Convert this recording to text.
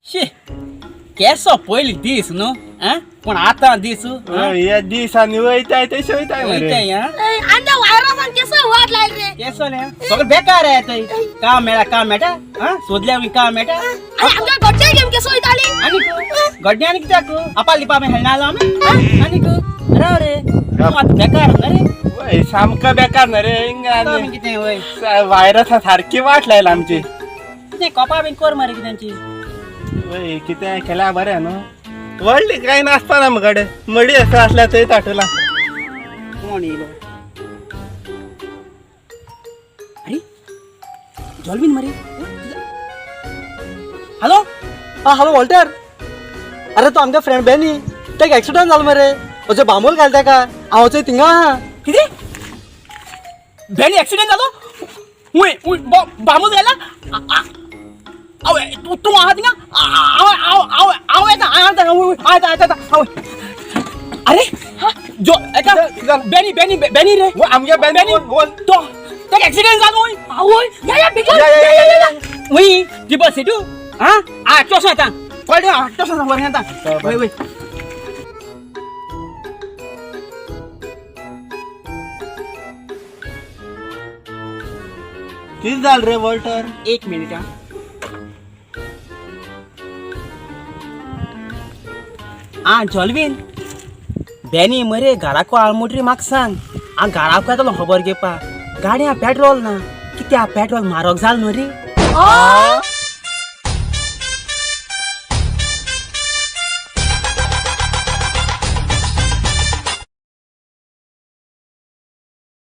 शी, केसो पयली दीस न्हू. आं, पूण आतां दीस हे दीस आनी वयताय तशें वयताय मरे. वयताय. आं, आमच्या व्हायरसान केसो वाट लायली रे. केसो न्ही, सगळें बेकार आहे थंय. काम मेळा, काम मेळटा. आं, सोदल्या बी काम मेळटा. आनी आमच्या घरच्या गेम केसो वयताली. आनीक गड्ड्यान कित्याक आपा लिपा आमी खेळना आलो आमी. आं, आनीक राव रे, तूं आतां बेकार न्हू रे. वय, सामको बेकार न्हू रे हिंगा. आमी आनी कितें वय व्हायरसा सारकी वाट लायला आमची. कितें कोपा बीन कर मरे कित्यांची. वय, कितें केल्या बरें न्हू. व्हडली कांय नासता ना आमकडे, मडी आसा आसल्या थंय ताटुला. कोण येयलो? अरे, जॉलवीन मरे. हॅलो. हा, हॅलो वॉल्टर. अरे, तो आमगे फ्रेंड बेनी, तेका एक्सिडंट जालो मरे. वचो बांबोल घाल तेका. हांव वचोय थिंगा आहा. कितें? बेनी एक्सिडेंट जालो? वय वय, बामूज गेला. आवय, तूं तूं आहा थिंगा? हांव हांव हांव हांव येता, हांव येता. वय वय, येता येता येता आवय. अरे जो एका बेनी बेनी बेनी रे. आमगे बेनी. बेनी. बोल. तो ताका एक्सिडेंट जालो वय. आवय, या या बेगीन. या, या, या, या. वय, ती बस तूं. आं, आ चोसो येता, कळ्ळें? चोसो बरें येता. वय वय. कितें जालें रे वॉल्टर? एक मिनिट. हा, आ जॉलवीन, बेनी मरे घराको आलमोटरी. म्हाका सांग, हांव घराको येतलो खबर घेवपा. गाडयां पेट्रोल ना. कित्याक पेट्रोल म्हारग जाल न्हू रे.